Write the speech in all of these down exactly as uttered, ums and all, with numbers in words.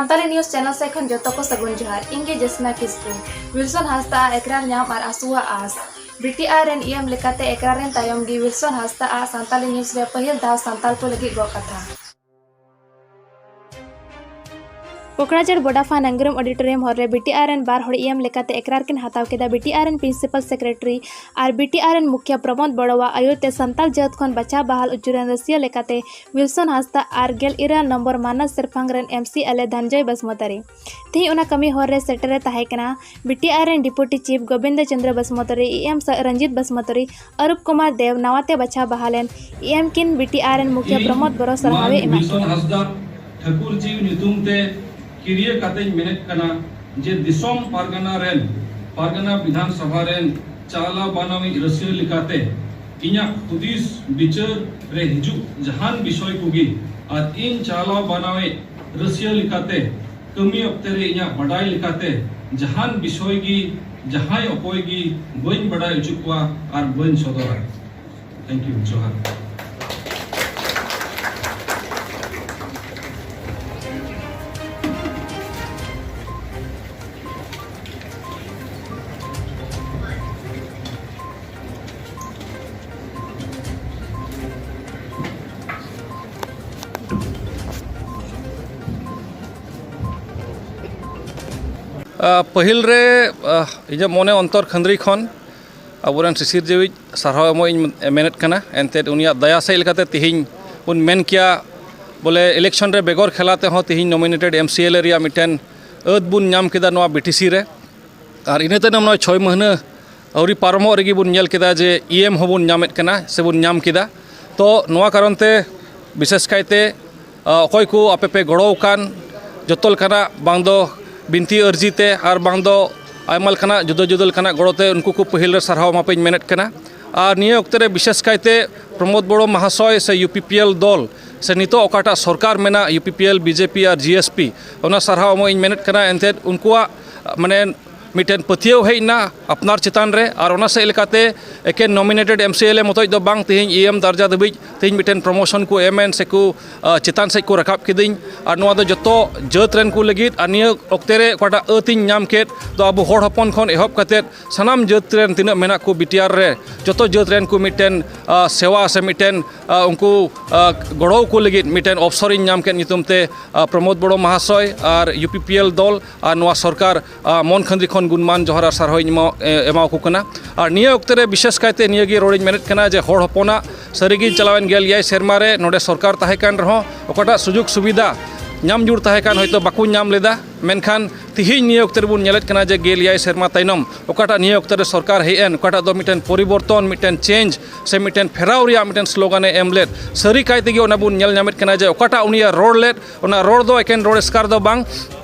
Santali news channel ᱥᱮᱫ ᱠᱷᱚᱱ ᱡᱚᱛᱚ ᱠᱚ ᱥᱟᱹᱜᱩᱱ ᱡᱚᱦᱟᱨ᱾ ᱤᱧ ᱜᱮ ᱡᱳᱥᱱᱟ ᱠᱤᱥᱠᱩ᱾ ᱣᱤᱞᱥᱚᱱ ᱦᱟᱸᱥᱫᱟ ᱟᱜ ᱮᱠᱨᱟᱨ ᱧᱟᱢ ᱟᱨ ᱟᱥᱩᱣᱟᱜ ᱟᱸᱥ᱾ ᱵᱤᱴᱤᱟᱨ ᱨᱮᱱ ᱤᱭᱟᱹᱢ ᱞᱮᱠᱟᱛᱮ ᱮᱠᱨᱟᱨ ᱨᱮᱱ ᱛᱟᱭᱚᱢ ᱜᱮ ᱣᱤᱞᱥᱚᱱ ᱦᱟᱸᱥᱫᱟ ᱟᱜ ᱥᱟᱱᱛᱟᱞᱤ ᱱᱤᱭᱩᱡᱽ ᱨᱮ ᱯᱟᱹᱦᱤᱞ ᱫᱷᱟᱣ ᱥᱟᱱᱛᱟᱞ ᱠᱚ ᱞᱟᱹᱜᱤᱫ ᱜᱚᱜ ᱠᱟᱛᱷᱟ᱾ ᱯᱚᱠᱲᱟᱪᱟᱹᱲ ᱵᱚᱰᱟᱯᱷᱟ ᱱᱟᱝᱜᱨᱟᱢ ᱚᱰᱤᱴᱳᱨᱤᱭᱟᱢ ᱦᱚᱞ ᱨᱮ ᱵᱤᱴᱤᱟᱨ ᱨᱮᱱ ᱵᱟᱨ ᱦᱚᱲ ᱤᱭᱟᱹᱢ ᱞᱮᱠᱟᱛᱮ ᱮᱠᱨᱟᱨ ᱠᱤᱱ ᱦᱟᱛᱟᱣ ᱠᱮᱫᱟ᱾ ᱵᱤᱴᱤᱟᱨ ᱨᱮᱱ ᱯᱨᱤᱱᱥᱤᱯᱟᱞ ᱥᱮᱠᱨᱮᱴᱟᱨᱤ ᱟᱨ ᱵᱤᱴᱤᱟᱨ ᱨᱮᱱ ᱢᱩᱠᱷᱤᱭᱟᱹ ᱯᱨᱚᱢᱳᱫ ᱵᱚᱲᱚᱣᱟᱜ ᱟᱹᱭᱩᱨ ᱛᱮ ᱥᱟᱱᱛᱟᱞ ᱡᱟᱹᱛ ᱠᱷᱚᱱ ᱵᱟᱪᱷᱟᱣ ᱵᱟᱦᱟᱞ ᱩᱪᱩᱨᱮᱱ ᱨᱟᱹᱥᱤᱭᱟᱹ ᱞᱮᱠᱟᱛᱮ ᱣᱤᱞᱥᱚᱱ ᱦᱟᱸᱥᱫᱟ ᱟᱨ ᱜᱮᱞ ᱤᱨᱟᱹᱞ ᱱᱚᱢᱵᱚᱨ ᱢᱟᱱᱟᱥ ᱥᱮᱨᱯᱷᱟᱝ ᱨᱮᱱ ᱮᱢᱥᱤᱮᱞᱮ ᱫᱷᱟᱱᱡᱚᱭ ᱵᱟᱥᱢᱚᱛᱟᱨᱤ᱾ ᱛᱮᱦᱮᱧ ᱚᱱᱟ ᱠᱟᱹᱢᱤ ᱦᱚᱨ ᱨᱮ ᱥᱮᱴᱮᱨ ᱨᱮ ᱛᱟᱦᱮᱸ ᱠᱟᱱᱟ ᱵᱤᱴᱤᱟᱨ ᱨᱮᱱ ᱰᱤᱯᱩᱴᱤ ᱪᱤᱯ ᱜᱳᱵᱤᱱᱫᱚ ᱪᱚᱸᱫᱽᱨᱚ ᱵᱟᱥᱢᱚᱛᱟᱨᱤ, ᱤ ᱮᱢ ᱥᱟ-, ᱨᱚᱧᱡᱤᱛ ᱵᱟᱥᱢᱚᱛᱟᱨᱤ, ᱚᱨᱩᱯ ᱠᱩᱢᱟᱨ ᱫᱮᱵᱽ, ᱱᱟᱣᱟᱛᱮ ᱵᱟᱪᱷᱟᱣ ᱵᱟᱦᱟᱞᱮᱱ ᱤ ᱮᱢ ᱠᱤᱱ ᱵᱤᱴᱤᱟᱨ ᱨᱮᱱ ᱢᱩᱠᱷᱤᱭᱟᱹ ᱤᱧ ᱯᱨᱚᱢᱳᱫ ᱵᱚᱨᱚ ᱥᱟᱨᱦᱟᱣᱮ ᱢᱟᱱ ᱮᱢᱟᱫ ᱵᱤᱥᱚᱱ ᱠᱤᱱᱟ᱾ ᱦᱟᱸᱥᱫᱟ ᱴᱷᱟᱹᱠᱩᱨᱡᱤ ᱧᱩᱛᱩᱢ ᱛᱮ ᱠᱤᱨᱤᱭᱟᱹ ᱠᱟᱛᱮᱧ ᱢᱮᱱᱮᱫ ᱠᱟᱱᱟ ᱡᱮ ᱫᱤᱥᱚᱢ ᱯᱟᱨᱜᱟᱱᱟ ᱨᱮᱱ, ᱯᱟᱨᱜᱟᱱᱟ ᱵᱤᱫᱷᱟᱱ ᱥᱚᱵᱷᱟ ᱨᱮᱱ ᱪᱟᱞᱟᱣ ᱵᱟᱱᱟᱣᱤᱡ ᱨᱟᱹᱥᱤᱭᱟᱹ ᱞᱮᱠᱟᱛᱮ ᱤᱧᱟᱹᱜ ᱦᱩᱫᱤᱥ ᱵᱤᱪᱟᱹᱨ ᱨᱮ ᱦᱤᱡᱩᱜ ᱡᱟᱦᱟᱱ ᱵᱤᱥᱚᱭ ᱠᱚᱜᱮ ᱟᱨ ᱤᱧ ᱪᱟᱞᱟᱣ ᱵᱟᱱᱟᱣᱤᱡ ᱨᱟᱹᱥᱤᱭᱟᱹ ᱞᱮᱠᱟᱛᱮ ᱠᱟᱹᱢᱤ ᱚᱠᱛᱮ ᱨᱮ ᱤᱧᱟᱹᱜ ᱵᱟᱰᱟᱭ ᱞᱮᱠᱟᱛᱮ ᱡᱟᱦᱟᱱ ᱵᱤᱥᱚᱭ ᱜᱮ ᱡᱟᱦᱟᱸᱭ ᱚᱠᱚᱭ ᱜᱮ ᱵᱟᱹᱧ ᱵᱟᱰᱟᱭ ᱦᱚᱪᱚ ᱠᱚᱣᱟ ᱟᱨ ᱵᱟᱹᱧ ᱥᱚᱫᱚᱨᱟ᱾ Thank you. ᱡᱚᱦᱟᱨ᱾ ᱟ, ᱯᱟᱹᱦᱤᱞ ᱨᱮ, ᱟ, ᱤᱧᱟᱹᱜ ᱢᱚᱱᱮ ᱚᱱᱛᱚᱨ ᱠᱷᱟᱹᱱᱫᱽᱨᱤ ᱠᱷᱚᱱ ᱟᱵᱚᱨᱮᱱ ᱥᱤᱥᱤᱨ ᱡᱤᱣᱤᱡ ᱥᱟᱨᱦᱟᱣ ᱮᱢᱚᱜ ᱤᱧ ᱢᱮᱱᱮᱫ ᱠᱟᱱᱟ᱾ ᱮᱱᱛᱮᱫ ᱩᱱᱤᱭᱟᱜ ᱫᱟᱭᱟ ᱥᱮᱫ ᱞᱮᱠᱟᱛᱮ ᱛᱮᱦᱮᱧ ᱵᱚᱱ ᱢᱮᱱ ᱠᱮᱭᱟ, ᱵᱚᱞᱮ, election ᱨᱮ ᱵᱮᱜᱚᱨ ᱠᱷᱮᱞᱟ ᱛᱮᱦᱚᱸ ᱛᱮᱦᱮᱧ nominated MCLA ᱨᱮᱭᱟᱜ ᱢᱤᱫᱴᱮᱱ ᱟᱹᱫ ᱵᱚᱱ ᱧᱟᱢ ᱠᱮᱫᱟ ᱱᱚᱣᱟ BTC ᱨᱮ᱾ ᱟᱨ ᱤᱱᱟᱹ ᱛᱟᱭᱱᱚᱢ ᱱᱚᱜᱼᱚᱭ ᱪᱷᱚᱭ ᱢᱟᱹᱦᱱᱟᱹ ᱟᱹᱣᱨᱤ ᱯᱟᱨᱚᱢᱚᱜ ᱨᱮᱜᱮ ᱵᱚᱱ ᱧᱮᱞ ᱠᱮᱫᱟ ᱡᱮ EM ᱦᱚᱸᱵᱚᱱ ᱧᱟᱢᱮᱫ ᱠᱟᱱᱟ ᱥᱮᱵᱚᱱ ᱧᱟᱢ ᱠᱮᱫᱟ᱾ ᱛᱚ ᱱᱚᱣᱟ ᱠᱟᱨᱚᱱ ᱛᱮ ᱵᱤᱥᱮᱥ ᱠᱟᱭᱛᱮ, ᱟ, ᱚᱠᱚᱭ ᱠᱚ ᱟᱯᱮ ᱯᱮ ᱜᱚᱲᱚ ᱟᱠᱟᱱ, ᱡᱚᱛᱚ ᱞᱮᱠᱟᱱᱟᱜ ᱵᱟᱝ ᱫᱚ ᱵᱤᱱᱛᱤ ᱟᱹᱨᱡᱤ ᱛᱮ ᱟᱨ ᱵᱟᱝ ᱫᱚ ᱟᱭᱢᱟ ᱞᱮᱠᱟᱱᱟᱜ ᱡᱩᱫᱟᱹ ᱡᱩᱫᱟᱹ ᱞᱮᱠᱟᱱᱟᱜ ᱜᱚᱲᱚ ᱛᱮ, ᱩᱱᱠᱩ ᱠᱚ ᱯᱟᱹᱦᱤᱞ ᱨᱮ ᱥᱟᱨᱦᱟᱣ ᱮᱢᱟᱯᱮᱧ ᱢᱮᱱᱮᱫ ᱠᱟᱱᱟ᱾ ᱟᱨ ᱱᱤᱭᱟᱹ ᱚᱠᱛᱮ ᱨᱮ ᱵᱤᱥᱮᱥ ᱠᱟᱭᱛᱮ ᱯᱨᱚᱢᱳᱫ ᱵᱚᱲᱚ ᱢᱟᱦᱟᱥᱚᱭ ᱥᱮ UPPL ᱫᱚᱞ ᱥᱮ ᱱᱤᱛᱚᱜ ᱚᱠᱟᱴᱟᱜ ᱥᱚᱨᱠᱟᱨ ᱢᱮᱱᱟᱜ, UPPL, BJP ᱟᱨ GSP, ᱚᱱᱟ ᱥᱟᱨᱦᱟᱣ ᱮᱢᱚᱜ ᱤᱧ ᱢᱮᱱᱮᱫ ᱠᱟᱱᱟ᱾ ᱮᱱᱛᱮᱫ ᱩᱱᱠᱩᱣᱟᱜ, ᱢᱟᱱᱮ, ᱢᱤᱫᱴᱮᱱ ᱯᱟᱹᱛᱭᱟᱹᱣ ᱦᱮᱡ ᱮᱱᱟ ᱟᱯᱱᱟᱨ ᱪᱮᱛᱟᱱ ᱨᱮ, ᱟᱨ ᱚᱱᱟ ᱥᱮᱫ ᱞᱮᱠᱟᱛᱮ ᱮᱠᱮᱱ nominated MCLA ᱢᱚᱛᱚᱡ ᱫᱚ ᱵᱟᱝ, ᱛᱮᱦᱮᱧ EM ᱫᱟᱨᱡᱟ ᱫᱷᱟᱹᱵᱤᱡ ᱛᱮᱦᱮᱧ ᱢᱤᱫᱴᱮᱱ ᱯᱨᱚᱢᱳᱥᱚᱱ ᱠᱚ ᱮᱢᱮᱱ ᱥᱮᱠᱚ ᱪᱮᱛᱟᱱ ᱥᱮᱫ ᱠᱚ ᱨᱟᱠᱟᱵ ᱠᱤᱫᱤᱧ᱾ ᱟᱨ ᱱᱚᱣᱟ ᱫᱚ ᱡᱚᱛᱚ ᱡᱟᱹᱛ ᱨᱮᱱ ᱠᱚ ᱞᱟᱹᱜᱤᱫ᱾ ᱟᱨ ᱱᱤᱭᱟᱹ ᱚᱠᱛᱮ ᱨᱮ ᱚᱠᱟᱴᱟᱜ ᱟᱹᱛ ᱤᱧ ᱧᱟᱢ ᱠᱮᱫ ᱫᱚ ᱟᱵᱚ ᱦᱚᱲ ᱦᱚᱯᱚᱱ ᱠᱷᱚᱱ ᱮᱦᱚᱵ ᱠᱟᱛᱮᱫ ᱥᱟᱱᱟᱢ ᱡᱟᱹᱛ ᱨᱮᱱ ᱛᱤᱱᱟᱹᱜ ᱢᱮᱱᱟᱜ ᱠᱚ ᱵᱤᱴᱤᱟᱨ ᱨᱮ, ᱡᱚᱛᱚ ᱡᱟᱹᱛ ᱨᱮᱱ ᱠᱚ ᱢᱤᱫᱴᱮᱱ ᱥᱮᱣᱟ ᱥᱮ ᱢᱤᱫᱴᱮᱱ ᱩᱱᱠᱩ ᱜᱚᱲᱚ ᱠᱚ ᱞᱟᱹᱜᱤᱫ ᱢᱤᱫᱴᱮᱱ ᱚᱯᱥᱚᱨ ᱤᱧ ᱧᱟᱢ ᱠᱮᱫ ᱧᱩᱛᱩᱢ ᱛᱮ ᱯᱨᱚᱢᱳᱫ ᱵᱚᱲᱚ ᱢᱟᱦᱟᱥᱚᱭ ᱟᱨ ᱤᱭᱩ ᱯᱤ ᱯᱤ ᱮᱞ ᱫᱚᱞ ᱟᱨ ᱱᱚᱣᱟ ᱥᱚᱨᱠᱟᱨ ᱢᱚᱱ ᱠᱷᱟᱹᱱᱫᱤ ᱠᱷᱚᱱ ᱜᱩᱱᱢᱟᱱ ᱡᱚᱦᱟᱨ ᱟᱨ ᱥᱟᱨᱦᱟᱣ ᱤᱧ ᱮᱢᱟ ᱠᱚ ᱠᱟᱱᱟ᱾ ᱟᱨ ᱱᱤᱭᱟᱹ ᱚᱠᱛᱮ ᱨᱮ ᱵᱤᱥᱮᱥ ᱠᱟᱭᱛᱮ ᱱᱤᱭᱟᱹ ᱜᱮ ᱨᱚᱲᱤᱧ ᱢᱮᱱᱮᱫ ᱠᱟᱱᱟ ᱡᱮ ᱦᱚᱲ ᱦᱚᱯᱚᱱᱟᱜ ᱥᱟᱹᱨᱤ ᱜᱮ ᱪᱟᱞᱟᱣᱮᱱ ᱜᱮᱞ ᱮᱭᱟᱭ ᱥᱮᱨᱢᱟ ᱨᱮ ᱱᱚᱰᱮ ᱥᱚᱨᱠᱟᱨ ᱛᱟᱦᱮᱸ ᱠᱟᱱ ᱨᱮᱦᱚᱸ ᱚᱠᱟᱴᱟᱜ ᱥᱩᱡᱳᱜᱽ ᱥᱩᱵᱤᱫᱷᱟ ᱧᱟᱢ ᱡᱩᱲ ᱛᱟᱦᱮᱸ ᱠᱟᱱ ᱦᱚᱭᱛᱳ ᱵᱟᱠᱚ ᱧᱟᱢ ᱞᱮᱫᱟ᱾ ᱢᱮᱱᱠᱷᱟᱱ ᱛᱤᱦᱤᱧ ᱱᱤᱭᱟᱹ ᱚᱠᱛᱮ ᱨᱮᱵᱚᱱ ᱧᱮᱞᱮᱫ ᱠᱟᱱᱟ ᱡᱮ ᱜᱮᱞ ᱮᱭᱟᱭ ᱥᱮᱨᱢᱟ ᱛᱟᱭᱱᱚᱢ ᱚᱠᱟᱴᱟᱜ ᱱᱤᱭᱟᱹ ᱚᱠᱛᱮ ᱨᱮ ᱥᱚᱨᱠᱟᱨ ᱦᱮᱡ ᱮᱱ, ᱚᱠᱟᱴᱟᱜ ᱫᱚ ᱢᱤᱫᱴᱮᱱ ᱯᱚᱨᱤᱵᱚᱨᱛᱚᱱ, ᱢᱤᱫᱴᱮᱱ ᱪᱮᱧᱡᱽ ᱥᱮ ᱢᱤᱫᱴᱮᱱ ᱯᱷᱮᱨᱟᱣ ᱨᱮᱭᱟᱜ ᱢᱤᱫᱴᱮᱱ ᱥᱞᱳᱜᱟᱱᱮ ᱮᱢ ᱞᱮᱫ, ᱥᱟᱹᱨᱤ ᱠᱟᱭ ᱛᱮᱜᱮ ᱚᱱᱟ ᱵᱚᱱ ᱧᱮᱞ ᱧᱟᱢᱮᱫ ᱠᱟᱱᱟ ᱡᱮ ᱚᱠᱟᱴᱟᱜ ᱩᱱᱤᱭᱟᱜ ᱨᱚᱲ ᱞᱮᱫ, ᱚᱱᱟ ᱨᱚᱲ ᱫᱚ ᱮᱠᱮᱱ ᱨᱚᱲ ᱮᱥᱠᱟᱨ ᱫᱚ ᱵᱟᱝ,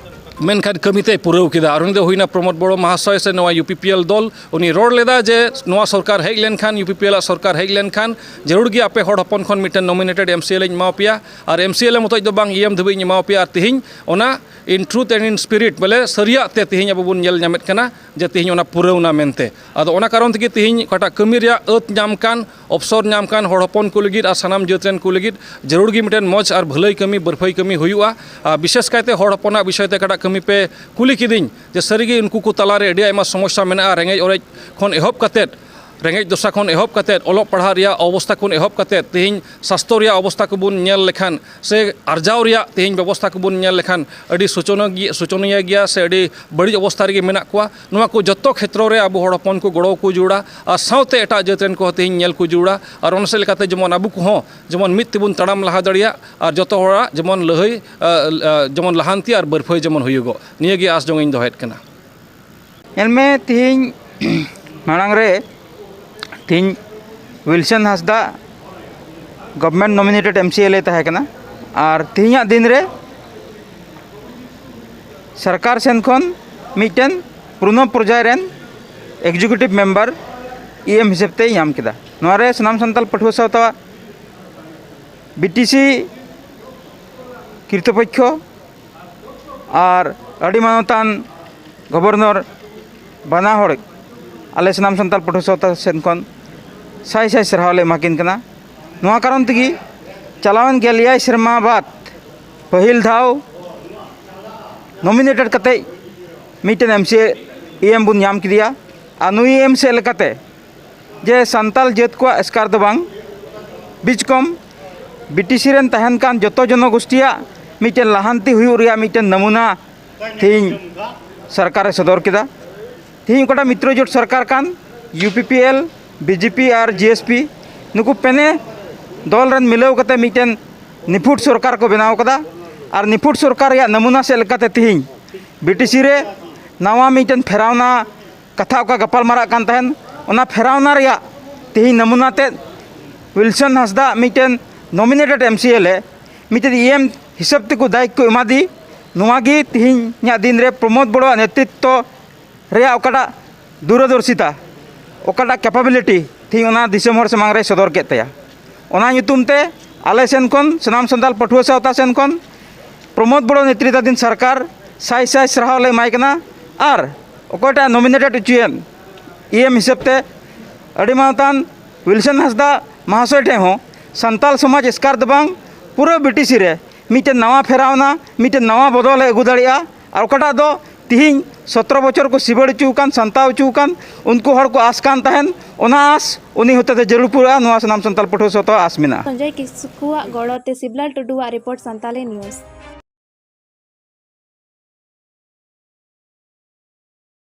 ᱢᱮᱱᱠᱷᱟᱱ ᱠᱟᱹᱢᱤ ᱛᱮᱭ ᱯᱩᱨᱟᱹᱣ ᱠᱮᱫᱟ᱾ ᱟᱨ ᱩᱱᱤ ᱫᱚ ᱦᱩᱭᱱᱟ ᱯᱨᱚᱢᱳᱫ ᱵᱚᱲᱚ ᱢᱟᱦᱟᱥᱚᱭ ᱥᱮ ᱱᱚᱣᱟ ᱤᱭᱩ ᱯᱤ ᱯᱤ ᱮᱞ ᱫᱚᱞ᱾ ᱩᱱᱤ ᱨᱚᱲ ᱞᱮᱫᱟ ᱡᱮ ᱱᱚᱣᱟ ᱥᱚᱨᱠᱟᱨ ᱦᱮᱡ ᱞᱮᱱᱠᱷᱟᱱ, ᱤᱭᱩ ᱯᱤ ᱯᱤ ᱮᱞ ᱟᱜ ᱥᱚᱨᱠᱟᱨ ᱦᱮᱡ ᱞᱮᱱᱠᱷᱟᱱ ᱡᱟᱹᱨᱩᱲ ᱜᱮ ᱟᱯᱮ ᱦᱚᱲ ᱦᱚᱯᱚᱱ ᱠᱷᱚᱱ ᱢᱤᱫᱴᱮᱱ ᱱᱚᱢᱤᱱᱮᱴᱮᱰ ᱮᱢ ᱥᱤ ᱮᱞ ᱤᱧ ᱮᱢᱟ ᱯᱮᱭᱟ᱾ ᱟᱨ ᱮᱢ ᱥᱤ ᱮᱞ ᱮ ᱢᱚᱛᱚᱡ ᱫᱚ ᱵᱟᱝ, ᱤ ᱮᱢ ᱫᱷᱟᱹᱵᱤᱡ ᱤᱧ ᱮᱢᱟ ᱯᱮᱭᱟ᱾ ᱟᱨ ᱛᱤᱦᱤᱧ ᱚᱱᱟ in truth and in spirit, ᱵᱚᱞᱮ ᱥᱟᱹᱨᱤᱭᱟᱜ ᱛᱮ ᱛᱤᱦᱤᱧ ᱟᱵᱚ ᱵᱚᱱ ᱧᱮᱞ ᱧᱟᱢᱮᱫ ᱠᱟᱱᱟ ᱡᱮ ᱛᱤᱦᱤᱧ ᱚᱱᱟ ᱯᱩᱨᱟᱹᱣᱱᱟ ᱢᱮᱱᱛᱮ᱾ ᱟᱫᱚ ᱚᱱᱟ ᱠᱟᱨᱚᱱ ᱛᱮᱜᱮ ᱛᱤᱦᱤᱧ ᱚᱠᱟᱴᱟᱜ ᱠᱟᱹᱢᱤ ᱨᱮᱭᱟᱜ ᱟᱹᱛ ᱧᱟᱢ ᱠᱟᱱ, ᱚᱯᱥᱚᱨ ᱧᱟᱢ ᱠᱟᱱ ᱦᱚᱲ ᱦᱚᱯᱚᱱ ᱠᱚ ᱞᱟᱹᱜᱤᱫ ᱟᱨ ᱥᱟᱱᱟᱢ ᱡᱟᱹᱛ ᱨᱮᱱ ᱠᱚ ᱞᱟᱹᱜᱤᱫ ᱡᱟᱹᱨᱩᱲ ᱜᱮ ᱢᱤᱫᱴᱮᱱ ᱢᱚᱡᱽ ᱟᱨ ᱵᱷᱟᱹᱞᱟᱹᱭ ᱠᱟᱹᱢᱤ, ᱵᱟᱹᱨᱯᱷᱟᱹᱭ ᱠᱟᱹᱢᱤ ᱦᱩᱭᱩᱜᱼᱟ᱾ ᱟᱨ ᱵᱤᱥᱮᱥ ᱠᱟᱭᱛᱮ ᱦᱚᱲ ᱦᱚᱯᱚᱱᱟᱜ ᱵᱤᱥᱚᱭ ᱛᱮ ᱚᱠᱟᱴᱟᱜ ᱠᱟᱹᱢᱤ ᱯᱮ ᱠᱩᱞᱤ ᱠᱤᱫᱤᱧ, ᱡᱮ ᱥᱟᱹᱨᱤᱜᱮ ᱩᱱᱠᱩ ᱠᱚ ᱛᱟᱞᱟᱨᱮ ᱟᱹᱰᱤ ᱟᱭᱢᱟ ᱥᱚᱢᱚᱥᱥᱟ ᱢᱮᱱᱟᱜᱼᱟ, ᱨᱮᱸᱜᱮᱡ ᱚᱨᱮᱡ ᱠᱷᱚᱱ ᱮᱦᱚᱵ ᱠᱟᱛᱮᱫ, ᱨᱮᱸᱜᱮᱡ ᱫᱚᱥᱟ ᱠᱷᱚᱱ ᱮᱦᱚᱵ ᱠᱟᱛᱮᱫ, ᱚᱞᱚᱜ ᱯᱟᱲᱦᱟᱜ ᱨᱮᱭᱟᱜ ᱚᱵᱚᱥᱛᱟ ᱠᱷᱚᱱ ᱮᱦᱚᱵ ᱠᱟᱛᱮᱫ, ᱛᱮᱦᱮᱧ ᱥᱟᱥᱛᱷᱚ ᱨᱮᱭᱟᱜ ᱚᱵᱚᱥᱛᱟ ᱠᱚᱵᱚᱱ ᱧᱮᱞ ᱞᱮᱠᱷᱟᱱ ᱥᱮ ᱟᱨᱡᱟᱣ ᱨᱮᱭᱟᱜ ᱛᱮᱦᱮᱧ ᱵᱮᱵᱚᱥᱛᱟ ᱠᱚᱵᱚᱱ ᱧᱮᱞ ᱞᱮᱠᱷᱟᱱ ᱟᱹᱰᱤ ᱥᱳᱪᱚᱱᱚ-, ᱥᱳᱪᱚᱱᱤᱭᱟ ᱜᱮᱭᱟ ᱥᱮ ᱟᱹᱰᱤ ᱵᱟᱹᱲᱤᱡ ᱚᱵᱚᱥᱛᱟ ᱨᱮᱜᱮ ᱢᱮᱱᱟᱜ ᱠᱚᱣᱟ᱾ ᱱᱚᱣᱟ ᱠᱚ ᱡᱚᱛᱚ ᱠᱷᱮᱛᱨᱚ ᱨᱮ ᱟᱵᱚ ᱦᱚᱲ ᱦᱚᱯᱚᱱ ᱠᱚ ᱜᱚᱲᱚ ᱠᱚ ᱡᱟᱹᱨᱩᱲᱟ ᱟᱨ ᱥᱟᱶᱛᱮ ᱮᱴᱟᱜ ᱡᱟᱹᱛ ᱨᱮᱱ ᱠᱚᱦᱚᱸ ᱛᱮᱦᱮᱧ ᱧᱮᱞ ᱠᱚ ᱡᱟᱹᱨᱩᱲᱟ᱾ ᱟᱨ ᱚᱱᱟ ᱥᱮᱫ ᱞᱮᱠᱟᱛᱮ ᱡᱮᱢᱚᱱ ᱟᱵᱚ ᱠᱚᱦᱚᱸ ᱡᱮᱢᱚᱱ ᱢᱤᱫ ᱛᱮᱵᱚᱱ ᱛᱟᱲᱟᱢ ᱞᱟᱦᱟ ᱫᱟᱲᱮᱭᱟᱜ ᱟᱨ ᱡᱚᱛᱚ ᱦᱚᱲᱟᱜ ᱡᱮᱢᱚᱱ ᱞᱟᱹᱲᱦᱟᱹᱭ, ᱟ, ᱟ, ᱡᱮᱢᱚᱱ ᱞᱟᱦᱟᱱᱛᱤ ᱟᱨ ᱵᱟᱹᱨᱯᱷᱟᱹᱭ ᱡᱮᱢᱚᱱ ᱦᱩᱭᱩᱜᱚᱜ, ᱱᱤᱭᱟᱹ ᱜᱮ ᱟᱸᱥ ᱡᱚᱝ ᱤᱧ ᱫᱚᱦᱚᱭᱮᱫ ᱠᱟᱱᱟ᱾ ᱧᱮᱞ ᱢᱮ, ᱛᱤᱦᱤᱧ ᱢᱟᱲᱟᱝ ᱨᱮ ᱛᱤᱦᱤᱧ ᱣᱤᱞᱥᱚᱱ ᱦᱟᱸᱥᱫᱟ government nominated M C L A ᱛᱟᱦᱮᱸ ᱠᱟᱱᱟ, ᱟᱨ ᱛᱤᱦᱤᱧᱟᱜ ᱫᱤᱱ ᱨᱮ ᱥᱚᱨᱠᱟᱨ ᱥᱮᱱ ᱠᱷᱚᱱ ᱢᱤᱫᱴᱮᱱ ᱯᱩᱨᱱᱚ ᱯᱚᱨᱡᱟᱭ ᱨᱮᱱ executive member E M ᱦᱤᱥᱟᱹᱵ ᱛᱮᱭ ᱧᱟᱢ ᱠᱮᱫᱟ᱾ ᱱᱚᱣᱟ ᱨᱮ ᱥᱟᱱᱟᱢ ᱥᱟᱱᱛᱟᱲ ᱯᱟᱹᱴᱷᱩᱣᱟᱹ ᱥᱟᱶᱛᱟ, B T C ᱠᱨᱤᱛᱚᱯᱚᱠᱠᱷᱚ ᱟᱨ ᱟᱹᱰᱤ ᱢᱟᱱᱚᱛᱟᱱ ᱜᱚᱵᱷᱚᱨᱱᱚᱨ, ᱵᱟᱱᱟ ᱦᱚᱲ ᱟᱞᱮ ᱥᱟᱱᱟᱢ ᱥᱟᱱᱛᱟᱲ ᱯᱟᱹᱴᱷᱩᱣᱟᱹ ᱥᱟᱶᱛᱟ ᱥᱮᱱ ᱠᱷᱚᱱ ᱥᱟᱭ ᱥᱟᱭ ᱥᱟᱨᱦᱟᱣ ᱞᱮ ᱮᱢᱟ ᱠᱤᱱ ᱠᱟᱱᱟ᱾ ᱱᱚᱣᱟ ᱠᱟᱨᱚᱱ ᱛᱮᱜᱮ ᱪᱟᱞᱟᱣᱮᱱ ᱜᱮᱞ ᱮᱭᱟᱭ ᱥᱮᱨᱢᱟ ᱵᱟᱫ ᱯᱟᱹᱦᱤᱞ ᱫᱷᱟᱣ ᱱᱚᱢᱤᱱᱮᱴᱮᱰ ᱠᱟᱛᱮ ᱢᱤᱫᱴᱮᱱ ᱮᱢ ᱥᱤ ᱮ ᱮᱢ ᱵᱚᱱ ᱧᱟᱢ ᱠᱮᱫᱮᱭᱟ᱾ ᱟᱨ ᱱᱩᱭ ᱮᱢ ᱥᱮᱫ ᱞᱮᱠᱟᱛᱮ ᱡᱮ ᱥᱟᱱᱛᱟᱞ ᱡᱟᱹᱛ ᱠᱚᱣᱟᱜ ᱮᱥᱠᱟᱨ ᱫᱚ ᱵᱟᱝ, ᱵᱤᱪᱠᱚᱢ ᱵᱤ ᱴᱤ ᱥᱤ ᱨᱮᱱ ᱛᱟᱦᱮᱱ ᱠᱟᱱ ᱡᱚᱛᱚ ᱡᱚᱱᱚᱜᱳᱥᱴᱤᱭᱟᱜ ᱢᱤᱫᱴᱮᱱ ᱞᱟᱦᱟᱱᱛᱤ ᱦᱩᱭᱩᱜ ᱨᱮᱭᱟᱜ ᱢᱤᱫᱴᱮᱱ ᱱᱟᱢᱩᱱᱟ ᱛᱮᱦᱮᱧ ᱥᱚᱨᱠᱟᱨᱮ ᱥᱚᱫᱚᱨ ᱠᱮᱫᱟ᱾ ᱛᱮᱦᱮᱧ ᱚᱠᱟᱴᱟᱜ ᱢᱤᱛᱨᱚ ᱡᱳᱴ ᱥᱚᱨᱠᱟᱨ ᱠᱟᱱ, U P P L, B J P R G S P, ᱱᱩᱠᱩ ᱯᱮᱱᱮ ᱫᱚᱞ ᱨᱮᱱ ᱢᱤᱞᱟᱹᱣ ᱠᱟᱛᱮ ᱢᱤᱫᱴᱮᱱ ᱱᱤᱯᱷᱩᱴ ᱥᱚᱨᱠᱟᱨ ᱠᱚ ᱵᱮᱱᱟᱣ ᱠᱟᱫᱟ᱾ ᱟᱨ ᱱᱤᱯᱷᱩᱴ ᱥᱚᱨᱠᱟᱨ ᱨᱮᱭᱟᱜ ᱱᱟᱢᱩᱱᱟ ᱥᱮᱫ ᱞᱮᱠᱟᱛᱮ ᱛᱮᱦᱮᱧ ᱵᱤ ᱴᱤ ᱥᱤ ᱨᱮ ᱱᱟᱣᱟ ᱢᱤᱫᱴᱮᱱ ᱯᱷᱮᱨᱟᱣᱱᱟ ᱠᱟᱛᱷᱟ ᱚᱠᱟ ᱜᱟᱯᱟᱞ ᱢᱟᱨᱟᱜ ᱠᱟᱱ ᱛᱟᱦᱮᱱ, ᱚᱱᱟ ᱯᱷᱮᱨᱟᱣᱱᱟ ᱨᱮᱭᱟᱜ ᱛᱮᱦᱮᱧ ᱱᱟᱢᱩᱱᱟ ᱛᱮᱫ ᱩᱭᱤᱞᱥᱚᱱ ᱦᱟᱸᱥᱫᱟ ᱢᱤᱫᱴᱮᱱ ᱱᱚᱢᱤᱱᱮᱴᱮᱰ ᱮᱢ ᱥᱤ ᱮ ᱞᱮ ᱢᱤᱫᱴᱮᱱ ᱤ ᱮᱢ ᱦᱤᱥᱟᱹᱵ ᱛᱮᱠᱚ ᱫᱟᱭᱤᱛ ᱠᱚ ᱮᱢᱟᱫᱮ᱾ ᱱᱚᱣᱟ ᱜᱮ ᱛᱮᱦᱮᱧᱟᱜ ᱫᱤᱱ ᱨᱮ ᱯᱨᱚᱢᱳᱫᱽ ᱵᱚᱲᱚᱣᱟᱜ ᱱᱮᱛᱨᱤᱛᱛᱚ ᱨᱮᱭᱟᱜ ᱚᱠᱟᱴᱟᱜ ᱫᱩᱨᱚᱫᱚᱨᱥᱤᱛᱟ, ᱚᱠᱟᱴᱟᱜ ᱠᱮᱯᱟᱵᱤᱞᱤᱴᱤ ᱛᱮᱦᱮᱧ ᱚᱱᱟ ᱫᱤᱥᱚᱢ ᱦᱚᱲ ᱥᱟᱢᱟᱝ ᱨᱮᱭ ᱥᱚᱫᱚᱨ ᱠᱮᱫ ᱛᱟᱭᱟ᱾ ᱚᱱᱟ ᱧᱩᱛᱩᱢ ᱛᱮ ᱟᱞᱮ ᱥᱮᱱ ᱠᱷᱚᱱ, ᱥᱟᱱᱟᱢ ᱥᱟᱱᱛᱟᱲ ᱯᱟᱹᱴᱷᱩᱣᱟᱹ ᱥᱟᱶᱛᱟ ᱥᱮᱱ ᱠᱷᱚᱱ ᱯᱨᱚᱢᱳᱫᱽ ᱵᱚᱲᱚ ᱱᱮᱛᱨᱤᱛᱟᱫᱷᱤᱱ ᱥᱚᱨᱠᱟᱨ ᱥᱟᱭ ᱥᱟᱭ ᱥᱟᱨᱦᱟᱣ ᱞᱮ ᱮᱢᱟᱭ ᱠᱟᱱᱟ᱾ ᱟᱨ ᱚᱠᱚᱭᱴᱟᱜ ᱱᱚᱢᱤᱱᱮᱴᱮᱰ ᱦᱚᱪᱚᱭᱮᱱ ᱤ ᱮᱢ ᱦᱤᱥᱟᱹᱵ ᱛᱮ ᱟᱹᱰᱤ ᱢᱟᱱᱚᱛᱟᱱ ᱩᱭᱤᱞᱥᱚᱱ ᱦᱟᱸᱥᱫᱟ ᱢᱟᱦᱟᱥᱚᱭ ᱴᱷᱮᱱ ᱦᱚᱸ ᱥᱟᱱᱛᱟᱞ ᱥᱚᱢᱟᱡᱽ ᱮᱥᱠᱟᱨ ᱫᱚ ᱵᱟᱝ, ᱯᱩᱨᱟᱹ ᱵᱤ ᱴᱤ ᱥᱤ ᱨᱮ ᱢᱤᱫᱴᱮᱱ ᱱᱟᱣᱟ ᱯᱷᱮᱨᱟᱣᱱᱟ, ᱢᱤᱫᱴᱮᱱ ᱱᱟᱣᱟ ᱵᱚᱫᱚᱞᱮ ᱟᱹᱜᱩ ᱫᱟᱲᱮᱭᱟᱜᱼᱟ᱾ ᱟᱨ ᱚᱠᱟᱴᱟᱜ ᱫᱚ ᱛᱤᱦᱤᱧ ᱥᱚᱛᱨᱚ ᱵᱚᱪᱷᱚᱨ ᱠᱚ ᱥᱤᱵᱟᱹᱲ ᱦᱚᱪᱚ ᱟᱠᱟᱱ, ᱥᱟᱱᱛᱟᱣ ᱦᱚᱪᱚ ᱟᱠᱟᱱ, ᱩᱱᱠᱩ ᱦᱚᱲ ᱠᱚ ᱟᱸᱥ ᱠᱟᱱ ᱛᱟᱦᱮᱱ, ᱚᱱᱟ ᱟᱸᱥ ᱩᱱᱤ ᱦᱚᱛᱮᱛᱮ ᱡᱟᱹᱨᱩᱲ ᱯᱩᱨᱟᱹᱜᱼᱟ, ᱱᱚᱣᱟ ᱥᱟᱱᱟᱢ ᱥᱟᱱᱛᱟᱲ ᱯᱟᱹᱴᱷᱩᱣᱟᱹ ᱥᱟᱶᱛᱟ ᱟᱸᱥ ᱢᱮᱱᱟᱜᱼᱟ᱾ ᱥᱚᱧᱡᱚᱭ ᱠᱤᱥᱠᱩᱣᱟᱜ ᱜᱚᱲᱚ ᱛᱮ ᱥᱤᱵᱞᱟᱞ ᱴᱩᱰᱩᱣᱟᱜ ᱨᱤᱯᱳᱨᱴ, ᱥᱟᱱᱛᱟᱞᱤ ᱱᱤᱭᱩᱡᱽ᱾